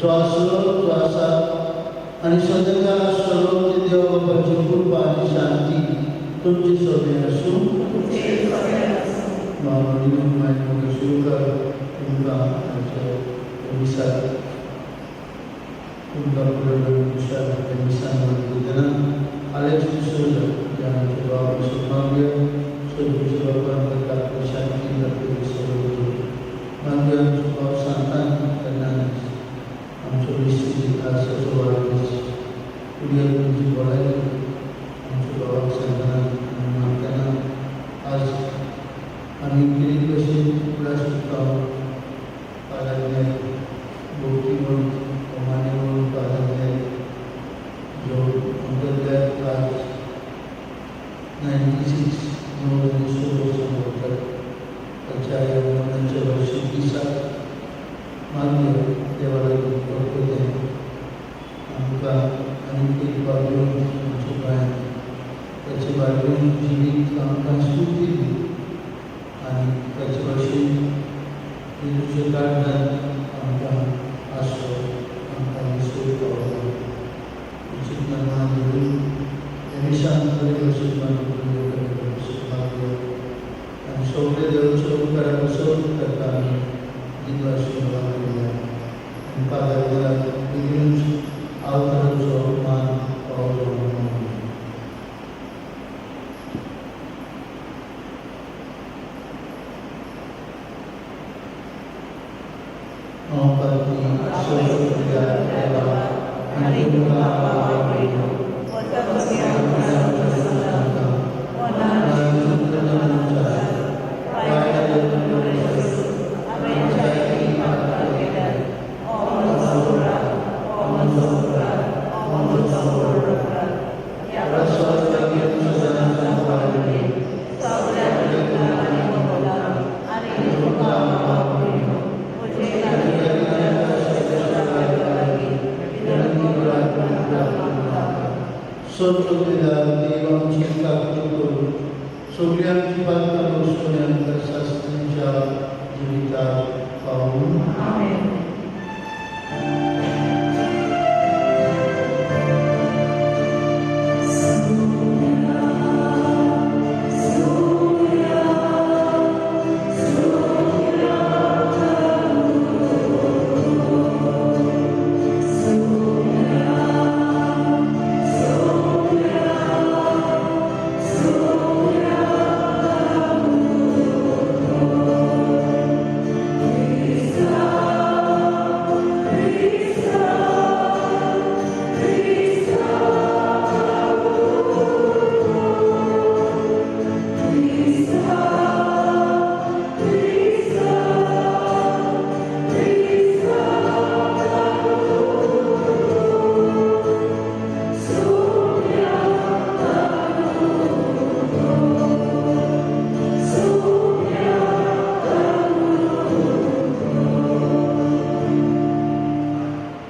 जो आसलो, जो आसा आनी सदांकाळ आसतलो ते देवा बापाची कृपा आनी शांती तुमचे सगळें आसूं. मागीर सुरू तुमकां आमच्या मिसाक तुमकां फुडें मिसान दितना आलेक्स डिसोजा जे आमचे बाबा मागीर सोदूचे बाबा ताका शांती ताका सगळं. मागीर आमचो बाब सांतान फेर्नांदीस, आमचो मिस्त्री खासाचो वाडदीस फुडें तुमची भलायकी आमच्या बाबाक सांगतना आनी मागतना आज आमी कितें भशेन उगडास करता. फादर भोवती म्हणून मान्य म्हणून फादर जो आमच्या आज 96 9 आनी 6 वर्सां भोगतात, ताच्या ह्या मरणाच्या वर्शीक दिसाक मागीर देवा लागीं परतलें आमकां आनीक एक बाबून आमच्या गोंयांत ताचे बाबून जिवीत आमकां स्फूर्ती दी आनी ताचे भाशेन जेजूच्या काळजांत आमकां आसरो, आमकां विसर पावलो. चिंतन धरून ह्या मिसान बरे भशेन मागून आनी सगळे देवाच्या उपकारा पासून ताका आमी दिनवास मागूया आनी फादर बेगीनूच आवताराचो मान पावलो म्हणून मागूया. हांव पाद्री सगळ्या देवा आनी तुमकां आपयलो. सोदलेल्या देव आमची काकूट करून सगळी आमची पातकां बसून आमकां शास्त्रींच्या जिविताक पावून. आमेन.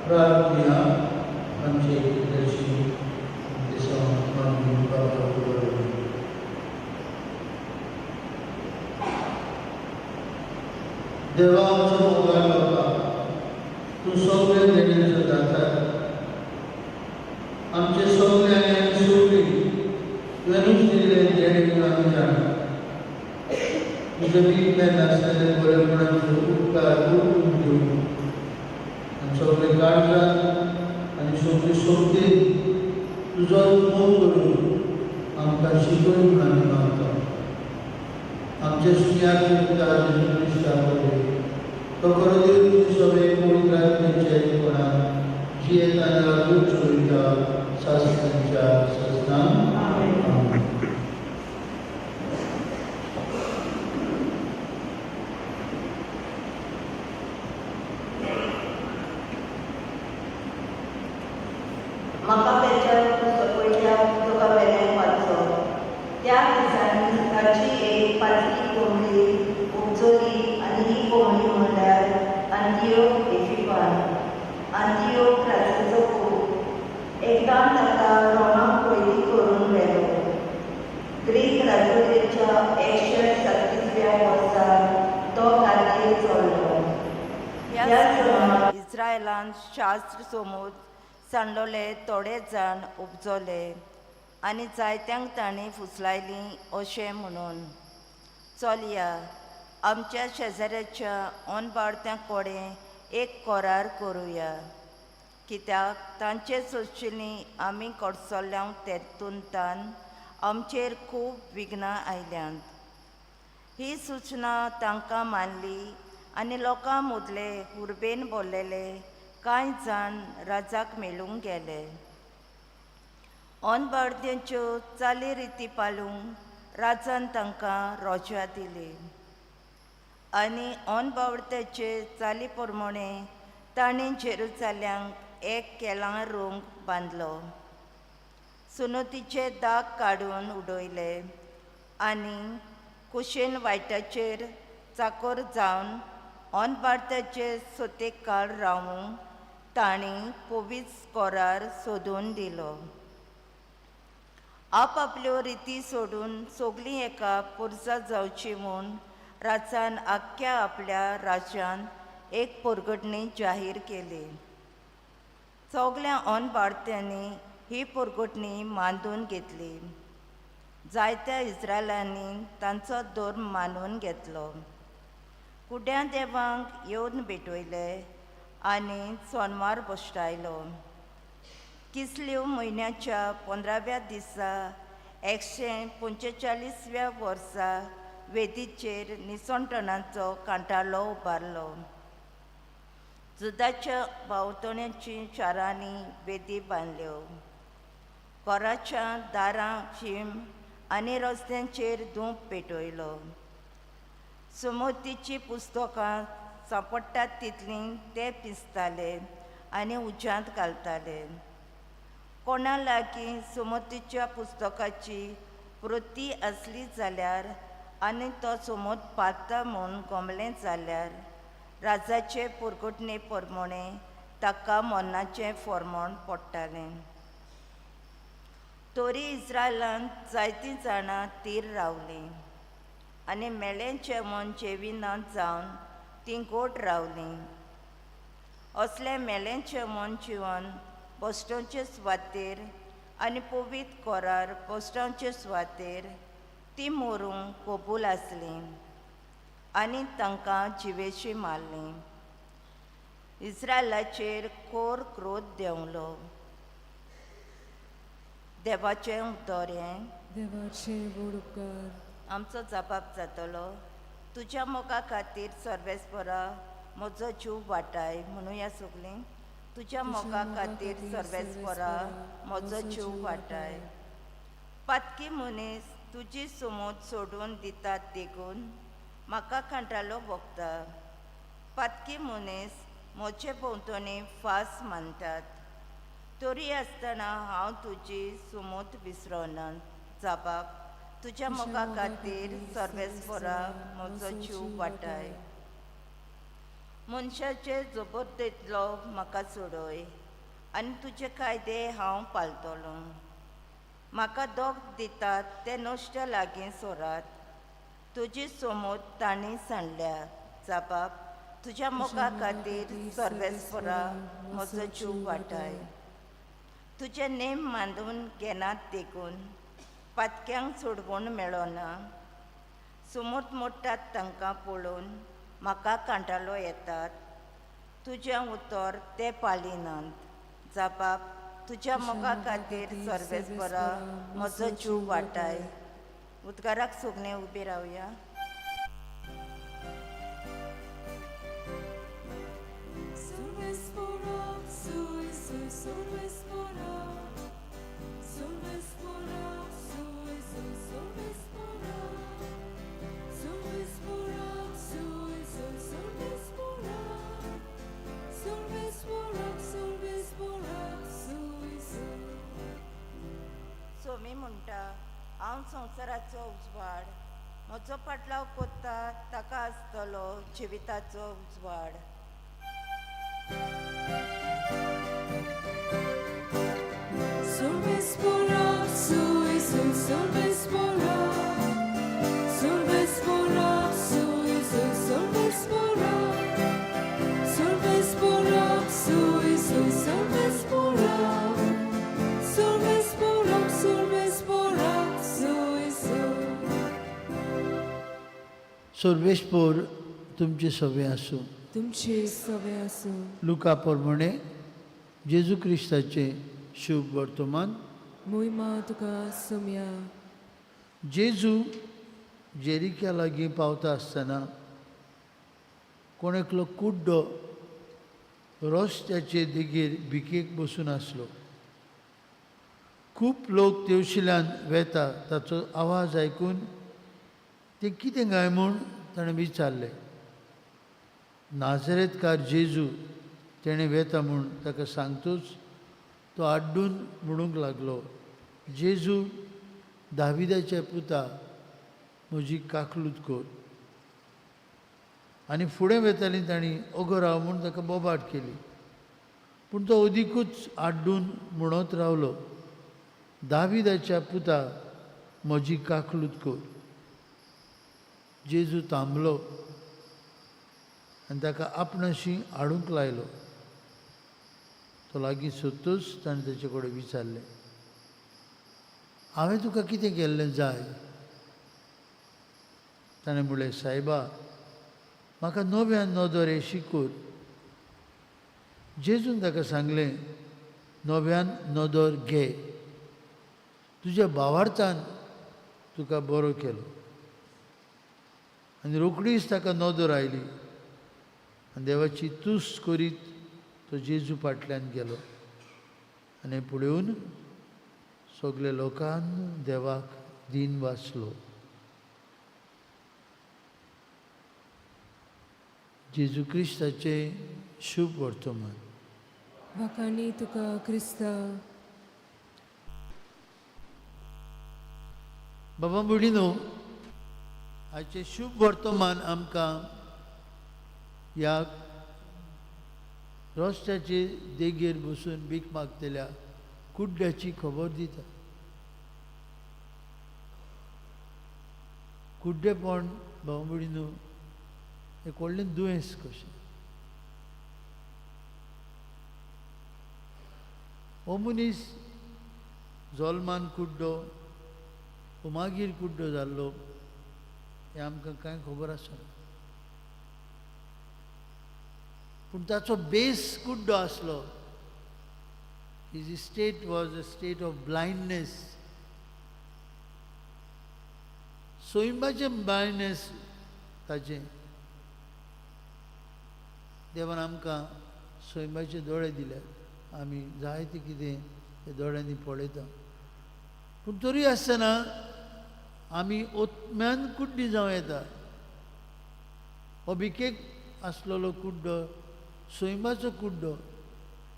प्रार्थना. आमचे दर्शी बाबा, देवा आमचो मोगाळ बाबा, तूं सगळे देण्याचो दाता. आमचे सगळे आनी आमी सगळीं तुवेंनूच दिल्लें देणें म्हणून आमी जाणा. तुजे बीक नासलेले बरेपणाचे उपकार ओळखून घेवन आनी सगळे काळजान आनी सगळे शक्तीन तुजो मोग करून आमकां शिकय म्हणून आमी मागता. आमचे सुन्याक जेजू क्रिस्ता वरवीं. तो खरो देव तुजे सगळे पवित्र आत्म्याच्या एकपणान जियेता, राजूच चोयता शास्त्रांच्या सजनान. आमेन. मकाब्याच्या पुस्तकाच्या पुस्तकावेल्यान वाचो. त्या दिसांनी ताची एक पांचवी कोंबडी उपजली आनी ही कोंबडी म्हणल्यार आंतियोक एफिफान, आंतियोक राजाचो पूत. एकदां ताका रोमाक कैदी करून व्हेलो. ग्रीक राजवटीच्या 137व्या वर्सा तो गादयेर चडलो. ह्या सणाक इस्रायलान शास्त्र सोमूद सांडलोले थोडे जाण उपजले आनी जायत्यांक तांणी फुसलायलीं अशें म्हणून, चलया आमच्या शेजाऱ्याच्या अनबाडत्यां कडेन एक करार करुया, कित्याक तांचे सोंशिल्लीं आमी कडसल्ल्या तेतूंतान आमचेर खूब विघ्नां आयल्यांत. ही सुचना तांकां मानली आनी लोकां मदले हुर्बेन बोल्लेले कांय जाण राजाक मेळूंक गेले. अनबाडत्यांच्यो चाली रिती पालूंक राजान तांकां रोजा दिली आनी अनबावडत्याचे चाली प्रमाणे तांणी जेरुजाल्यांक एक केलां रोंग बांदलो, सुनतीचे दाग काडून उडयले आनी कुशेन वायटाचेर चाकोर जावन अनबाडत्याचे सोतेक काळ रावूंक तांणी पवीज कोरार सोदून दिलो. आपआपल्यो रिती सोडून सगलीं एका पुरसा जावची म्हूण राजान आख्ख्या आपल्या राज्यांत एक पोरगटणी जाहीर केली. सगल्या अनबाडत्यांनी ही पोरगटणी मानून घेतली. जायत्या इस्रायलांनी तांचो धर्म मानून घेतलो. कुड्या देवांक येवन भेटयले आनी सोनवार बश्टायलो. किसल्यो म्हयन्याच्या 15व्या दिसा 145व्या वर्सा वेदीचेर निसणटणाचो कांटालो उबारलो. जुदाच्या भोंवतणची शारांनी वेदी बांदल्यो. घराच्या दारां शीम आनी रस्त्यांचेर धूप पेटयलो. सुमतीचीं पुस्तकां सांपडटात तितलीं ते पिसताले आनी उज्यांत घालताले. कोणा लागीं सुमतीच्या पुस्तकाची प्रती आसली जाल्यार आनी तो सुमत पाता म्हूण गोमलें जाल्यार राजाचे पोरगटणे प्रमाणे ताका मरणाचें फॉर्मण पडटालें. तरी इस्रायलांत जायतीं जाणां तीर रावलीं आनी मेलें जेवण जेविनात जावन तीं गोड रावलीं. असलें मेलें जेवण जिवन बस्टांचे सुवातेर आनी पवीत कोरार बस्टांचे सुवातेर तीं मरूंक कबूल आसलीं आनी तांकां जिवेशी मारलीं. इस्रायलाचेर कोर क्रोध देंवलो. देवाचें उतर हें. देवाचे व्हड उपकार. आमचो जबाब जातलो. तुज्या मोगा खातीर सर्वेस्परा म्हजो जीव वाटाय म्हणुया सगलीं. तुज्या मोगा खातीर सर्वेस्परा म्हजो जीव वाटाय. पातकी मनीस तुजी सुमोद सोडून दितात देखून म्हाका कांटालो भोगता. पातकी मनीस म्हजे भोंवतणी फास मानतात, तरी आसतना हांव तुजी सुमोद विसरना. जबाब तुज्या मोगा खातीर सर्वेस्परा म्हजो जीव वाटाय. मनशाचे जबरदस्तींतलो म्हाका सोडय आनी तुजे कायदे हांव पाळटलो. म्हाका दोग दितात ते नश्ट लागीं सोरात, तुजी सोमोद तांणी सांडल्या. जबाब तुज्या मोगा खातीर सर्वेस्परा म्हजो जीव वाटाय. तुजे नेम मानून घेनात देखून पातक्यांक सोडवण मेळना. सुमोत मोडटात तांकां पळोवन म्हाका कांटालो येतात, तुजें उतर ते पालिनात. जबाब तुज्या मोगा खातीर सर्वेस्परा म्हजो जीव वाटाय. उदकाराक सगळें उबी रावया. सोमी म्हणटा, हांव संवसाराचो उजवाड, म्हजो पाटलाव कोत्ता ताका आसतलो जिविताचो उजवाड. सर्वेस्पोर तुमचे सवे आसूं. तुमचे सवे आसूं. लुका प्रमाणे जेजू क्रिस्ताचें शुभ वर्तमान. मोहिमा तुका सोम्या. जेजू जेरिक्या लागीं पावता आसतना कोण एकलो कुड्डो रस्त्याचे देगेर भिकेक बसून आसलो. खूब लोक तेवशिल्यान वेता ताचो आवाज आयकून तें कितें काय म्हूण ताणें विचारलें. नाजरेतकार जेजू तेणें वेता म्हूण ताका सांगतूच तो आड्डून म्हणूंक लागलो, जेजू दाविदाच्या पुता, म्हजी काकलूत कर. आनी फुडें वेतालीं तांणी ओगो राव म्हूण ताका बोबाट केली, पूण तो अदिकूच आड्डून म्हणत रावलो, दाविदाच्या पुता, म्हजी काकलूत कर. जेजू थांबलो आनी ताका आपणाशी हाडूंक लायलो. तो लागीं सोदतूच ताणें ताचे कडेन विचारलें, हांवें तुका कितें केल्लें जाय? ताणें म्हणलें, सायबा, म्हाका नव्यान नदर येशी कर. जेजून ताका सांगलें, नव्यान नदर घे, तुज्या भावार्थान तुका बरो केलो. आनी रोखडीच ताका नदर आयली आनी देवाची तुस्त करीत तो जेजू फाटल्यान गेलो. आनी पळोवन सगल्या लोकान देवाक दीन वाचलो. जेजू क्रिस्ताचें शुभ वर्तमान. वाखाणी तुका क्रिस्ता. बाबा भयणीनो, आयचें शुभ वर्तमान आमकां ह्या रस्त्याचे देगेर बसून भीक मागतल्या कुड्ड्याची खबर दिता. कुड्डेपण बाबा भयणीनो एक व्हडलें दुयेंस कशें. हो मनीस जल्मान कुड्डो वो मागीर कुड्डो जाल्लो हें आमकां कांय खबर आसना, पूण ताचो बेस कुड्डो आसलो. His state was a state of blindness. सोयंबाचें blindness ताचें. देवान आमकां सैमाचे दोळे दिल्यात, आमी जायते कितें त्या दोळ्यांनी पळयता, पूण तरी आसतना आमी ओतम्यान कुड्डी जावं येता. हो भिकेक आसलेलो कुड्डो सैमाचो कुड्डो,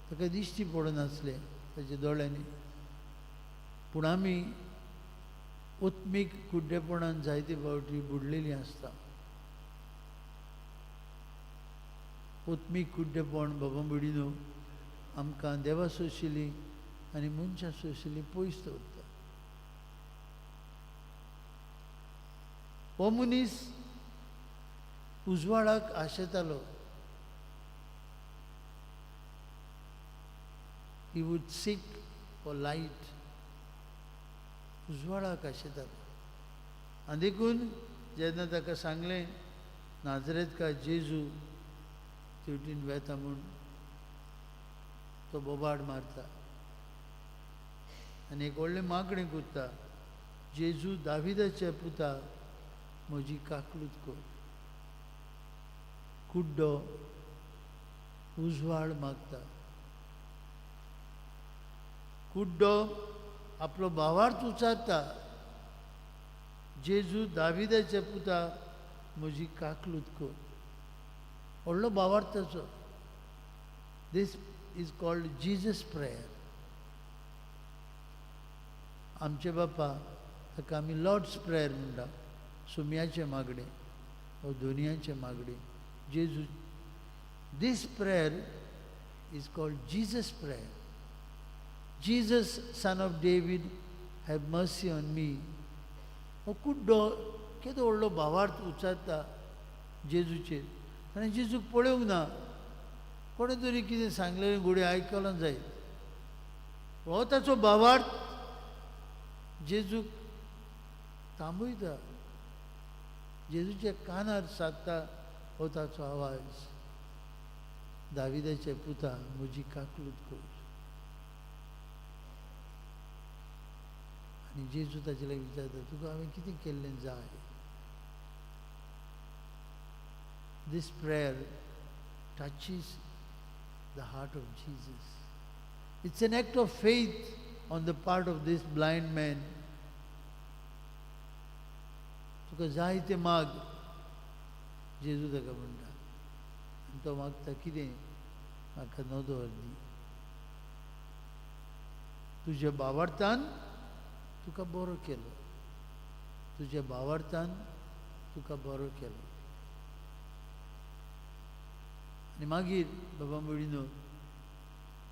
ताका दिश्टी पडनासलें ताच्या दोळ्यांनी, पूण आमी ओत्मीक कुड्डेपणान जायते फावटी बुडलेलीं आसता. ओत्मीक कुड्डेपण बाबा भयणीनो आमकां देवा सोशिल्ली आनी मनशां सोशिल्ली पयस दवरता. हो मनीस उजवाडाक आशेतालो. He would seek for light. उजवाडाक आशेतालो. आनी देखून जेन्ना ताका सांगलें नाजरेतकार जेजू तेवटेन वेता म्हूण, तो बोबाड मारता आनी एक व्हडलें मागणें करता, जेजू दाविदाच्या पुता, म्हजी काकलूत कर. कुड्डो उजवाड मागता. कुड्डो आपलो भावार्थ उचारता, जेजू दाविदाच्या पुता, म्हजी काकलूत कर. व्हडलो भावार्थ ताचो. This is called Jesus prayer. आमचे बापा ताका आमी लॉर्ड्स प्रेयर म्हणटा, सुम्याचें मागणें वो दोनयाचें मागणें. जेजू, this prayer is called Jesus prayer. Jesus, son of David, have mercy on me. हो कुड्डो केदो व्हडलो भावार्थ उचारता जेजूचेर. ताणें जेजूक पळोवंक ना, कोणें तरी कितें सांगलें घोडये आयकलां जायत. हो ताचो भावार्थ जेजूक थांबयता. जेजूच्या कानार सादता हो ताचो आवाज, दाविदाचे पुता म्हजी काकलूत कर. आनी जेजू ताचे लागीं विचारता, तुका हांवें कितें केल्लें जाय? This prayer touches the heart of Jesus. It's an act of faith on the part of this blind man. तुका जाय तें माग, जेजू ताका म्हणटा. आनी तो मागता कितें? म्हाका नदर दी. तुज्या भावार्थान तुका बरो केलो, तुज्या भावार्थान तुका बरो केलो. आनी मागीर बाबा भयणीनो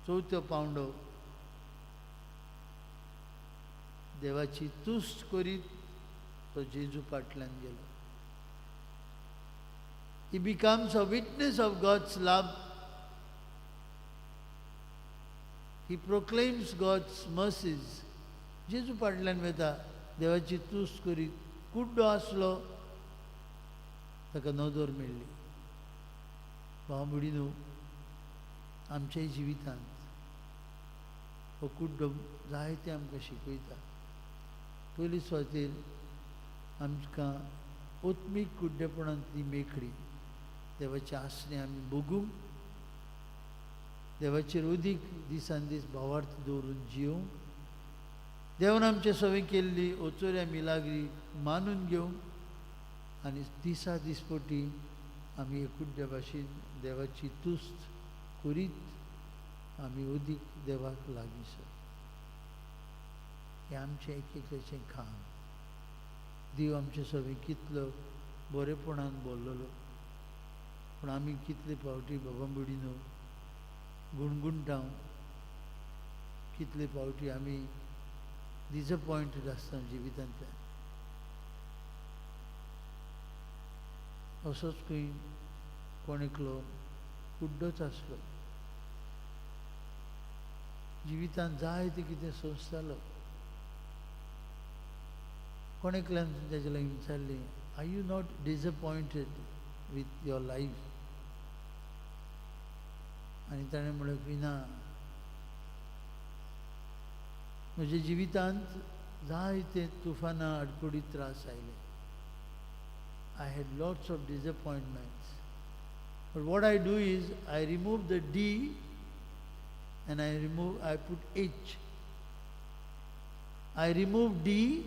चवथो पावंडो, देवाची तुस्त करीत तो जेजू फाटल्यान गेलो. He becomes a witness of God's love. He proclaims God's mercies. जेजू फाटल्यान वता, देवाची तुस्त करीत. कुड्डो आसलो ताका नदर मेळ्ळी. भाव भयणीनो, आमच्या जिवितांत हो कुड्डो जायते आमकां शिकयता. पयली सुवातेर आमकां आत्मीक कुड्डेपणांतली मेकळी, देवाचे आसणे आमी भोगूंक, देवाचेर अदीक दिसान दीस भावार्थ दवरून जियोवंक, देवान आमचे सवे केल्ली ओचोऱ्या मिलाग्री मानून घेवंक आनी दिसा दिसपटी आमी एकुड्ड्या भाशेन देवाची तुस्त करीत आमी अदीक देवाक लागीं सर. हें आमचें एक एकल्याचें काम. देव आमचे सवे कितलो बरेपणान बोल्लोलो, पूण आमी कितले फावटी बाबा भयणीनो गुणगुणटा, कितले फावटी आमी डिसअपॉयंटेड आसता जिवितांतल्यान. असोच खंय कोण एकलो कुड्डोच आसलो, जिवितांत जायतें कितें सोंसतालो. कोण एकल्यान ताजे लागीं विचारलें, are you not disappointed with your life? आनी ताणें म्हणलें की ना, म्हज्या जिवितांत जायते तुफानां आडकुडी त्रास आयले. I had lots of disappointments. But what I do is I remove the D and I put H. I remove D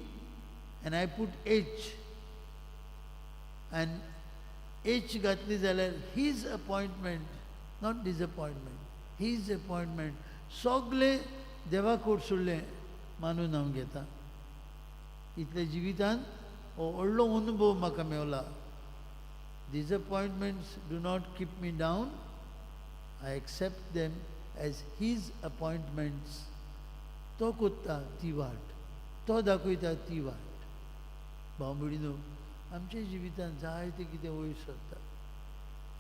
and I put H. And H घातली जाल्यार his appointment, not disappointment, his appointment. सगळे देवा कोडसुल्लें मानून हांव घेता. इतल्या जिवितांत हो व्हडलो अनुभव म्हाका Mewla. Disappointments do not keep me down. I accept them as his appointments. तो कोत्ता ती वाट, तो दाखयता ती वाट. भाव भयणीनो, आमच्या जिवितांत जायतें कितें वयर सरता.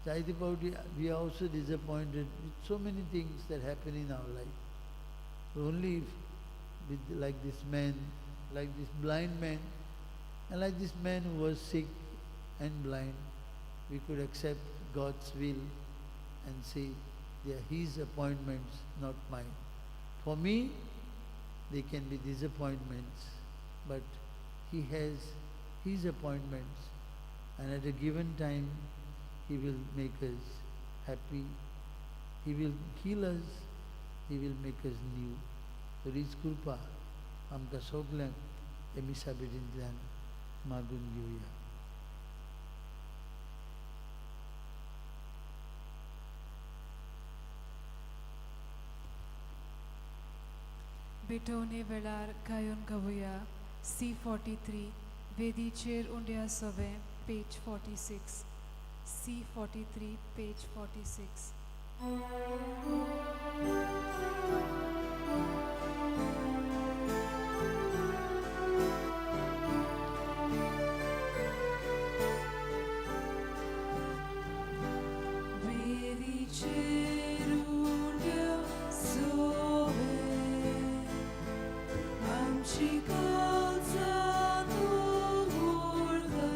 जायते फावटी we are also disappointed with so many things that happen in our life. Only if with like this man, like this blind man, and like this man who was sick and blind, we could accept God's will and say, they are his appointments, not mine. For me, they can be disappointments, but he has his appointments, and at a given time, he will make us happy, he will heal us, he will make us new. तरीच कृपा आमकां सगल्यांक हे मिसाबेटींतल्यान मागून घेवया. भेटवणे वेळार गायोन गावया C43 वेदीचेर उंड्या सवे पेज 46 C43 page 46. वेदीचेर उंड्या सवे आमची काळजां तूं व्हरता.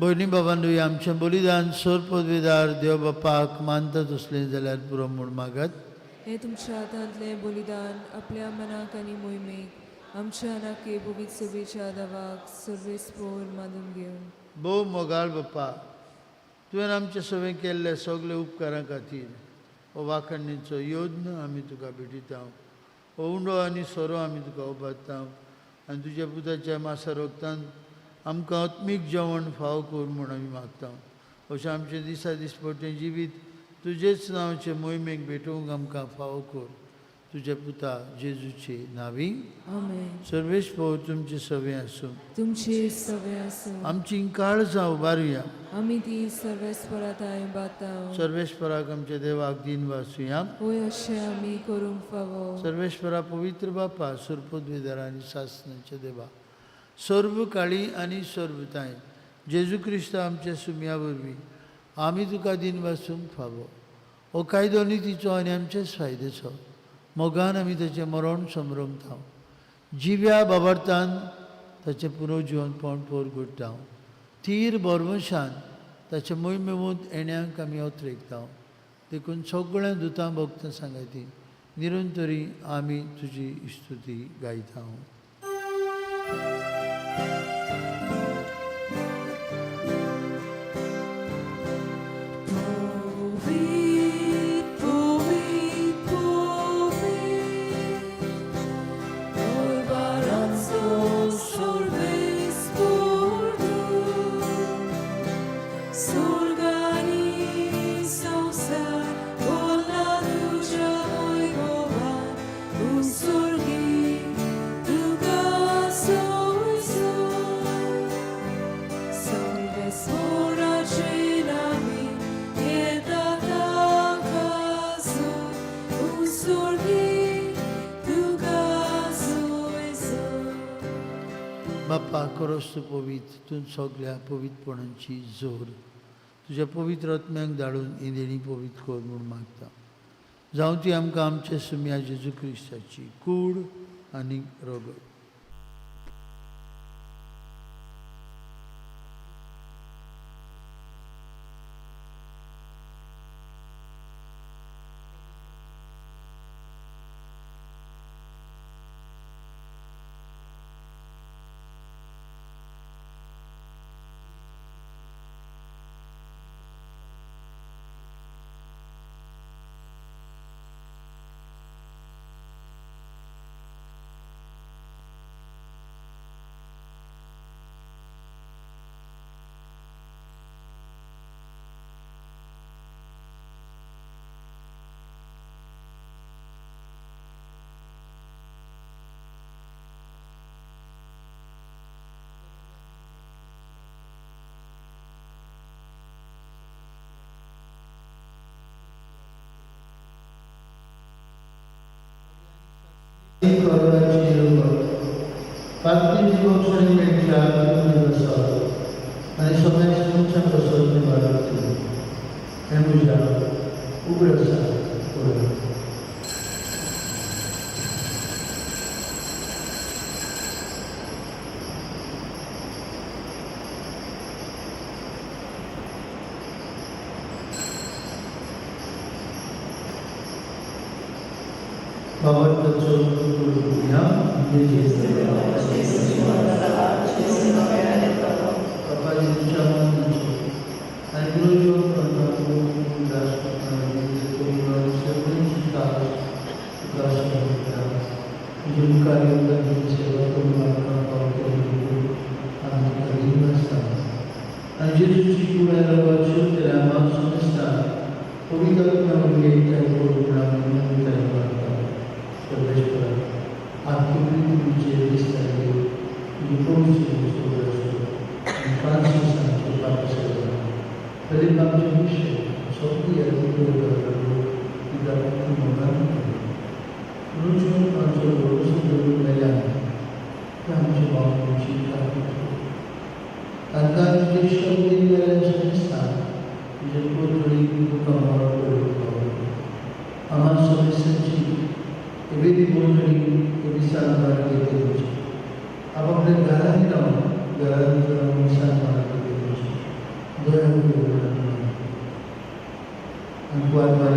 भयणी बाबांनो आमचें बलिदान सोर पदवेदार देव बापाक मानता तसलें जाल्यार पुरो म्हूण मागात. हें तुमच्या हातांतलें बलिदान आपल्या मनाक आनी मोहिमेक आमच्या नाके पवित्र सभेच्या दावाक सर्वेस्पोर मानून घेवन. भोव मोगाळ बापा, तुवें आमचे सवें केल्ले सगळे उपकारां खातीर हो वाखणीचो योज्ञ आमी तुका भेटयता. हो उंडो आनी सोरो आमी तुका उबारता आनी तुज्या पुताच्या मासा रोगतान आमकां आत्मीक जेवण फावो कर म्हूण आमी मागता. अशें आमचें दिसा दिसपट्टें जिवीत तुजेच नांवचे मोहिमेक भेटोवंक आमकां फावो कर, तुज्या पुता जेजूचे नांवी. आमेन. सर्वेस्पोर तुमचे सवें आसूं. तुमचे सवे आसूं. आमची काळजां उबारुया. आमी ती सर्वेस्परा थांय बाताव. सर्वेस्पराक आमच्या देवाक दिन वासुया. होय, अशें आमी करूंक फावो. सर्वेश्वरा, पवित्र बापा, सुरपदवेदार आनी सासणाच्या देवा, सर्व काळी आनी सर्वताय जेजू क्रिस्त आमच्या सुम्या वरवीं आमी तुका दिन वासूंक फावो. हो कायदो नितीचो आनी आमचेच फायद्याचो. मोगान आमी ताचें मरण समरमता, जिव्या बाबार्थान ताचें पुनर्जिवनपण पोर घडटा, तीर बरवशान ताचे मोहिमेंत येण्याक आमी अत्रेकता. देखून सगळ्या दुतां भक्तां सांगाती निरंतरी आमी तुजी स्तुती गायता. पवित्र, पवित्र, पवित्र, दरबाराचो सर्वेस्पोर तूं. स्वर्ग आनी संवसार भरला तुज्या वैभवान, उत्सर्गी तुका सोयसून. सर्वेस्पोराचे नामी येता ताका उत्सर्गी तुका सोयसून. बाप्पा, खरोच तूं पवित्र, तूं सगळ्या पवित्रपणाची जोर. तुज्या पवित्र आत्म्याक धाडून ही देणी पवित्र कर म्हूण मागता. जावं ती आमकां आमच्या सुम्या जेजू क्रिस्ताची कूड आनी रगत. कोर्वाची रगत पातळी बक्षणी मेळच्या आनी सगळ्या तुमच्या पसून निवारण केली. हें म्हज्या उगडासा करूं. भावार्थाचो करूया. बाबा जेजूच्या मरणाचो आनी गुरुजीव तुका समर्पिता. तुजे मुखार येवन तुजी सेवा करून आमकां फावो केल्ले आमी तुका रीण आसा. आनी जेजूची कूड आनी रगत शुद्ध आम्हां समजता पवित्र आत्म्या वरवीं एकठांय करूं म्हूण आमी विनवणी मागता. सर्वेश्वरा, आख्खी पृथ्वीचेर विस्तारली तुजी पवित्र आनी फ्रांसीस आमचे पाप सेवा, फिलीप आमचे विशय, सगळी तुज्या मोगान रुचून आमचो भरोसो दवरून मेल्यान ते आमचे भावनांची काळजी. तांकां तुजे शब्द दिल्ले समजता तुजे कोथळी तुका मरण करूंक फावो. आम्हा सदस्यांची एवेदी बोलणी विसान मार्गे दिवची. आपापल्या घरांनी रावन घरांनी रावन विसान मार्गे दिवची. आनी कुवार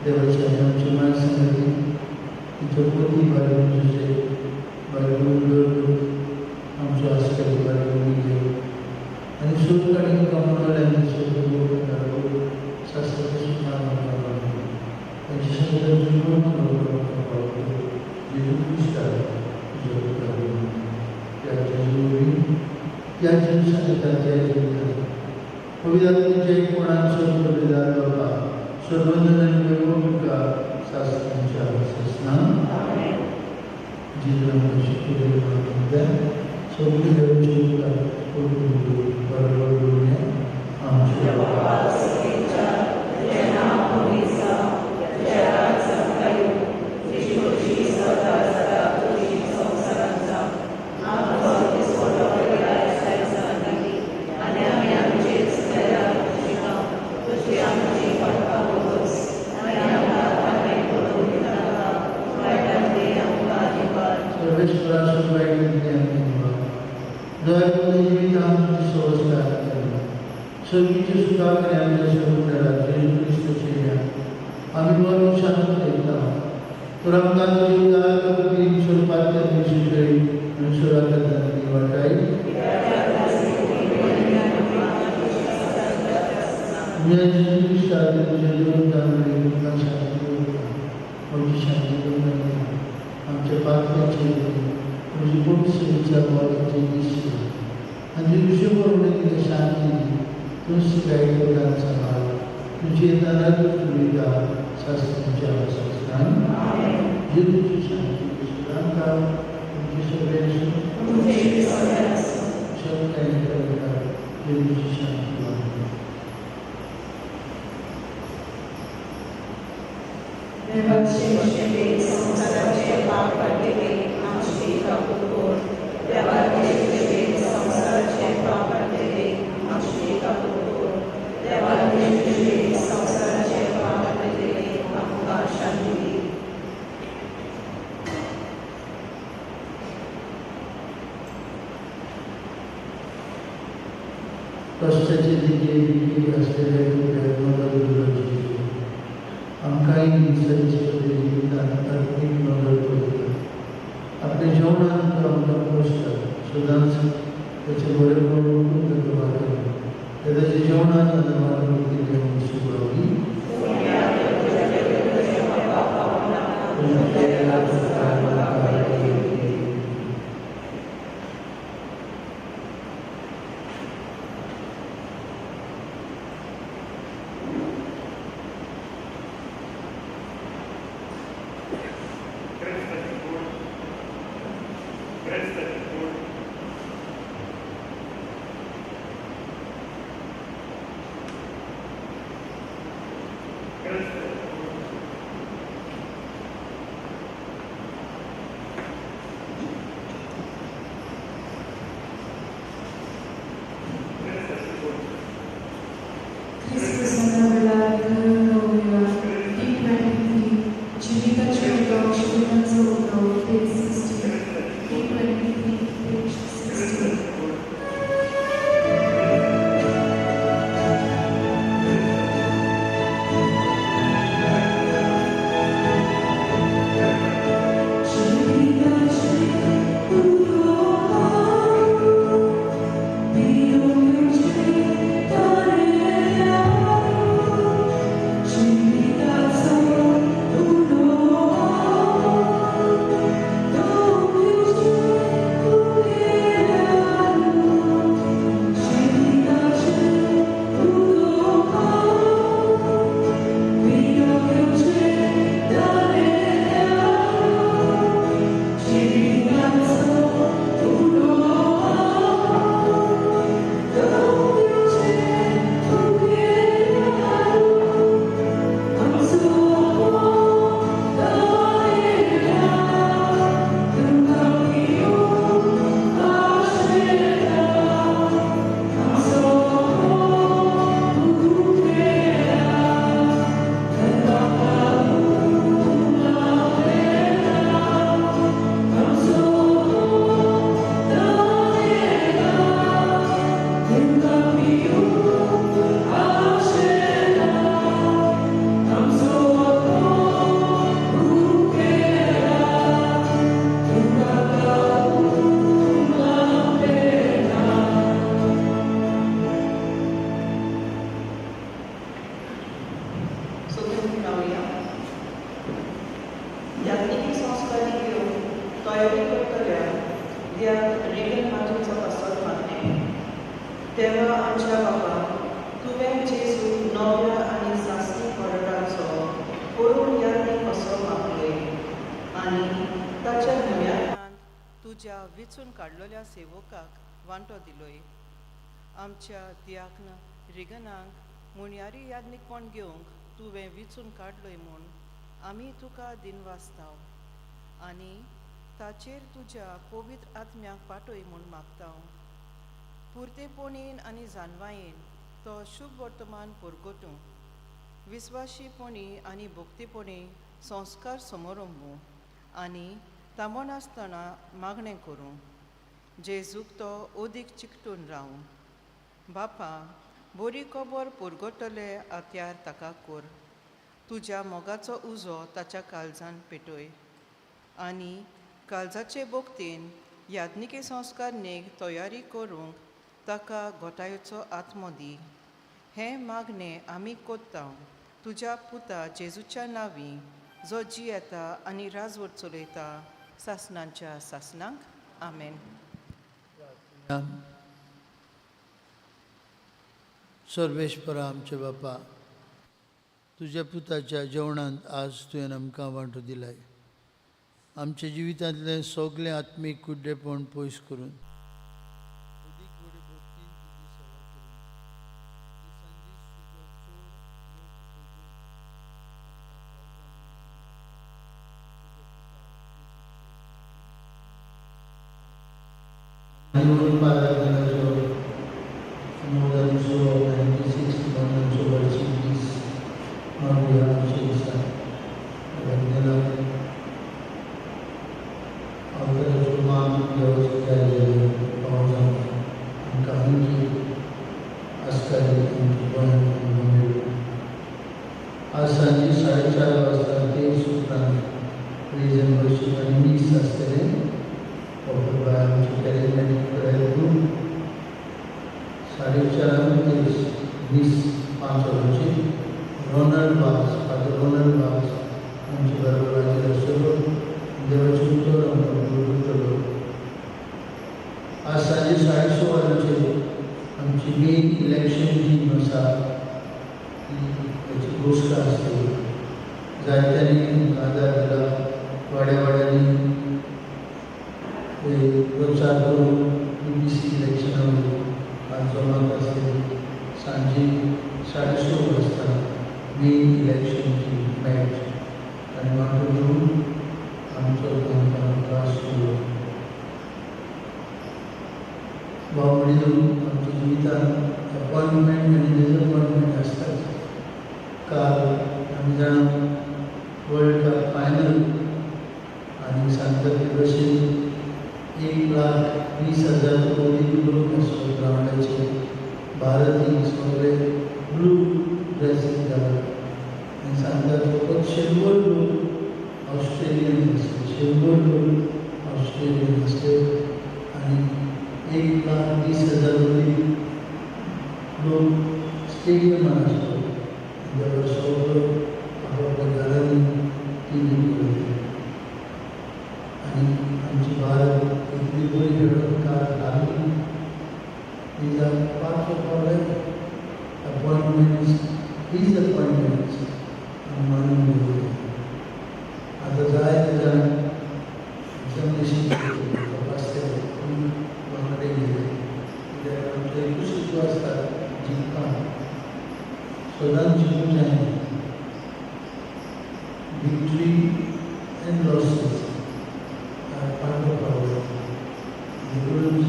देवाची आनी आमची माय सांगली तिचो पोती बारे तुजे बारे आमचो आसकरी बारे घेवन आनी सूख आनी कमवल्यान शास्त्राचे सुखान आमकां तांचे संगत जुळून जेजू क्रिस्ता तुजो उपकार त्या जेजू त्या जेजू सांगता त्या जेजू पवित्र कोणाचो पवित्र बाबा सर्वजण वैभव तुका शास्त्रांच्या शासना जेजू आमकां शिकयलें सगळी देवाची उपकार बरोबर दवरुया आमच्या कश्टाचे दिके विकी आसलेले आमकांय जिवितान आत्मीक नदर दवरता आपल्या जेवणान तो आमकां पोसता सदांच ताचें बरें करून ताका वाडयता ताच्या जेवणान आनी सुबावी Thank you. बसून रावया. याज्ञिकी संस्कार घेवन तयारी करतल्या देवाक रेगन मातूचो पासत मागणें. तेव्हा आमच्या बाबा तुवें जेजू नव्या आनी सासणी कराराचो करून याज्ञीक कसो मागलोय आनी ताच्या म्हऱ्यांत तुज्या विचून काडलेल्या सेवकाक वांटो दिलोय. आमच्या दियाक्न रिगनाक मुणयारी याज्ञीकपण घेवंक तुवें विचून काडलोय म्हूण आमी तुका दिनवासताव आनी ताचेर तुज्या पवित्र आत्म्याक पाटय म्हूण मागताव. पुरतेपणीन आनी जानवायेन तो शुभ वर्तमान परगटूं, विस्वाशीपणी आनी भक्तीपणी संस्कार समोरंबू आनी तांबोनासतना मागणें करूं. जेजूक तो ओदीक चिकटून रावूं. बापा बरी खबर पुरगटले आत्यार ताका कर. तुज्या मोगाचो उजो ताच्या काळजान पेटय आनी काळजाचे भक्तीन याज्ञिकी संस्कार नेक तयारी करूंक ताका गोटायेचो आत्मो दी. हें मागणें आमी कोत्ता तुज्या पुता जेजूच्या नांवी, जो जियेता आनी राजवट चलयता सासणांच्या सासणांक. आमेन. सर्वेश्वरा आमचे बापा, तुज्या पुताच्या जेवणांत आज तुवें आमकां वांटो दिलाय. आमच्या जिवितांतलें सगळें आत्मीक कुड्डेपण पयस करून अदीक व्हडे भक्तीन तुजी सेवा करून दिसान दीस तुजो चड मोग सोदूंक आमकां पावता म्हूण आमी मागता. तुज्या पुता जेजूचे नांवान. मोगाचो 96 मरणाचो वर्सीक दीस मागुया. आमच्या दिसा अवतराचो मान देवाचो जाय जाल्यार पावसां आमकां आणखी आसताली आमच्या गोंयांत आमकां मेळूं. आज सांजे 4:30 वाजता 23 उपरांत प्रेज एंड वर्शीप आनी मीस आसतलें. बाय आमचे कॅरिजमॅटीक प्रेयर ग्रूप 4:30 23 मीस 5 वरांचेर रोनाल्ड वास, फादर रोनाल्ड वास आमचे बरोबर हाजीर आसतलो. देवाचें उतर आमकां उलयतलो. आज सांजे 6:30 वरांचेर आमची मेन इलेक्शन टीम आसा ती ताची घोशणा आसतली. जायत्यांनी आमकां आदार दिला, वाड्या वाड्यांनी प्रचार करून पी सी इलेक्शना आज जमात आसतली. सांजे 6:30 वाजता मेन इलेक्शनची मॅच आनी वांटो घेवन आमचो तांकां त्रास करूं. भाव म्हणून आमच्या जिवितांत अपॉयंटमेंट आनी डिसअपॉयंटमेंट आसताच. काल आमी जाणा वर्ल्ड कप फायनल आनी सांगता ते भशेन 1,20,000 अदीक लोक आसलो ग्रावंडाचेर. भारत ही सगळे ब्लू ड्रेसीस घालून आनी सांगतात फकत 100 लोक ऑस्ट्रेलियन आसले, 100 लोक ऑस्ट्रेलियन आसले आनी 1,20,000 अदीक लोक स्टेडियमान आसलो. देवा सगळो आपल्या घरांनी टी व्ही पळयली आनी आमची भारत इतली बरी खेळून काल हारली. These are parts of our life. Appointments, his appointments, आमी मानून घेवया. आतां जायते जाण एक्जामिनेशन तपासतले पूण वांगडे गेले कित्याक आमचो एकूच हेतू आसता जिखपाक. सदांच जिखूंक जायना. Victory and losses are part of our life. देखूनच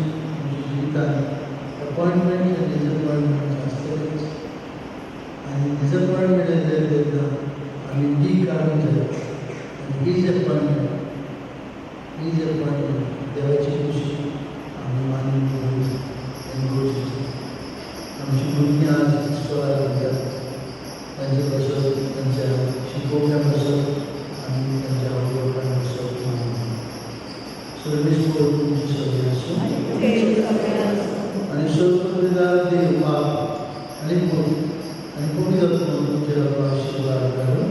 आमच्या जिवितांत अपॉयंटमेंट्स आनी डिसअपॉयंटमेंट्स आसतलेच आनी डिसअपॉयंटमेंट येतले तेन्ना आमी डी काडूंक जाय आनी his appointment, his appointment देवाची खुशी आमी मानून घेवंक आनी गरजेचें. आमची भुरगीं आज इस्कोलाक वयतात, तांचे पासत, तांच्या शिकोवप्यां पासत आनी तांच्या आवय बापाय पासत मागुया. सर्वेस्पर तुमची सगळीं आसूं आनी सर्वप्रदार देव बाप आनी पूत आनी पवित्र आत्मो तुमचेर आपलो आशिर्वाद घालूं.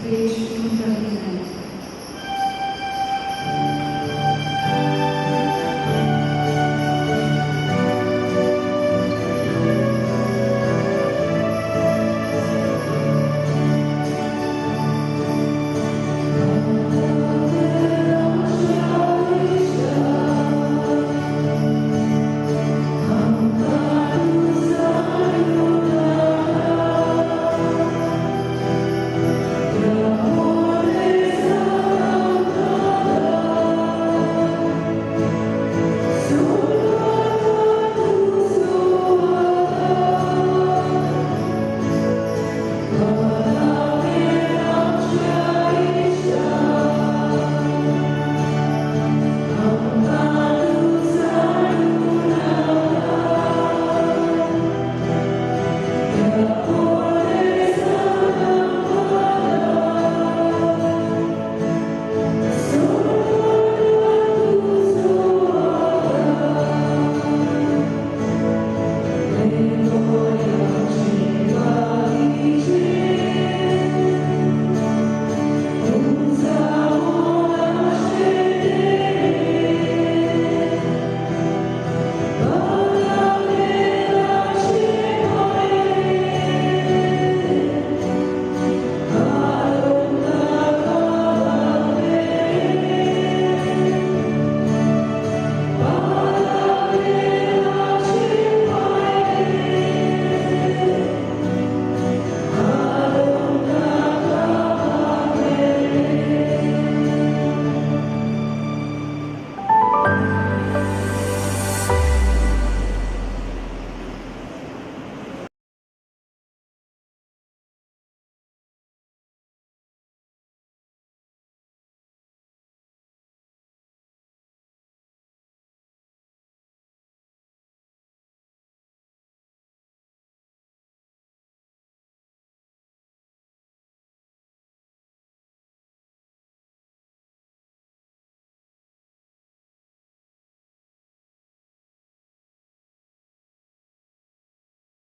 Page 233.